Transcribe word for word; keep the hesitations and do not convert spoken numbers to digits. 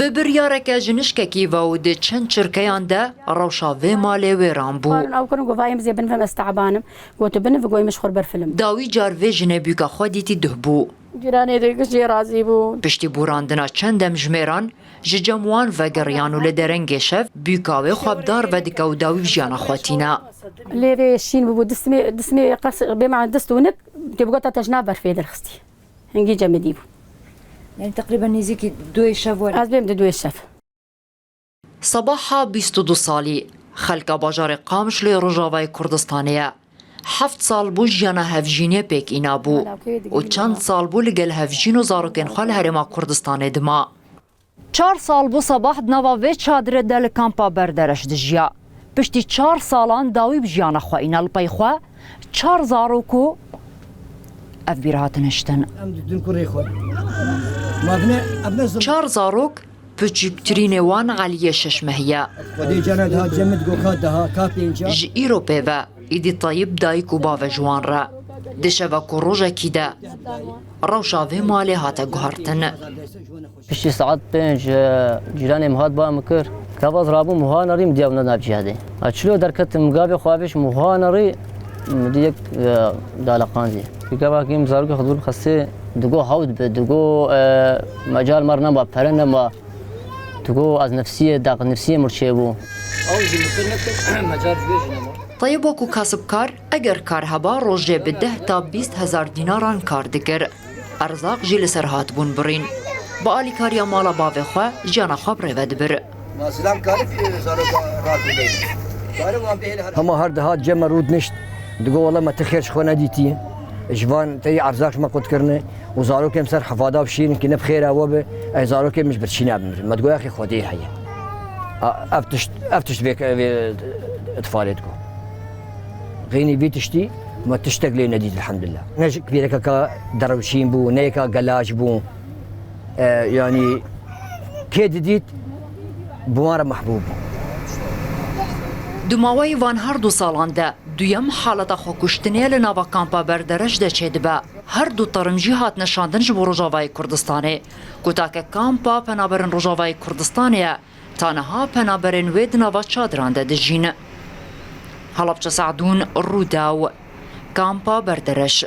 Bi biryareke ji nişkekî ve û di çend çirkeyan de rewşa vê malê wêran bû. Ew kirin got, "Vayê min zê binivim, ez te'ban im." Got, "Tu biniv, got, min ji xwe ber film." Dawî car vê jinê bûka xwe dîtî duh bû. Cîranê de jê razî bû. Piştî borandina çend demjimêran, ji cem wan vegeriyan û li derengê şev bûka wê xwe bi dar vedike û dawî bi jiyana xwe tîne. Lêvê şîn bûbû, dismê, dismê qes, bê mane dist û nik, tê bigota te ji nav berfê derxistî. Hingî cemidî bû. Yani teqrîben nêzîkî duê şev were. Ez bêm di duê şev. Sebaha bîst û du salî, xelka bajarê Qamişlo yê Rojavayê Kurdistanê ye. Heft sal bû jiyana hevjînê pêk îna bû û çend sal bû li gel hevjîn û zarokên xwe li Herêma Kurdistanê dima. Çar sal bû Sebah di nava vê çadirê de li kampa Berdereş dijiya. Piştî çar salan dawî bi jiyana xwe îna li pey xwe çar zarok û ev bîr hatin hiştin. Em didin kurê xwe. Ma vine, ev ne zim- Çar zarok, piçûktirînê wan Eliyê şeş mehî ye. Xwedê cana daha cemid go ka daha, ka pênca. Ji îro pê ve, êdî Teyib dayik û bav e ji wan re. Di şeva ku rojekî de rewşa vê malê hate guhertin. Piştî saet pênc, e, cîranê min hat ba min kir. Kevaz rabû muha nerî min diya nav cihadê. A çilo derketim gavê xwe avêş muha nerî min di yek, e, daleqandî. Kevakî min zarokê xwe dûr xestê digo hewt bi, digo, e, mecal mer nema, pere nema. Digo ez nefsiyê, daq nefsiyê mir çêbû. Ew jî min kir nekir, mecal ji wê jî nema. Teyib wekû kasibkar, eger kar heba rojê bi deh ta bîst hezar dînaran kar dikir. Erzaq jî li ser hatibûn birîn. Bi alîkariya mala bavê xwe jiyana xwe bi rê ve dibir. Ma zilam karî pî zaroka rakî beyî. Karî wan bihêle her Hema her dihat cem me rûdinişt, digo, "Wele me ti xêr ji xwe nedîtî. Ji van te yî erzaq ji me qut kirine û zarokê min ser hefada bişînin ki ne bi xêra we bi, ey zarokê min ji birçîna bimir." Me digo, "Yaxê Xwedê heye." A, ev tişt, ev tişt vê, vê itfalê digo. Xeynî vî tiştî me tiştek lê nedît, elhamdulillah. Ne ji kbîrekeka derewşîn bû, ne yeka gelaş bû. E, yanî kê didît, bi wan re mehbûb bû. Di maweyî van her du salan de duyem haleta xwekuştinê li nava kampa Berdereş de çêdibe. Her du terim jî hatine şandin ji bo Rojavayê Kurdistanê. Ku take kampa penaberên Rojavayê Kurdistanê ye, ta niha penaberên wê di nava çadiran de dijîn. Helebçe Se'dûn, Rûdaw, kampa Berdereş.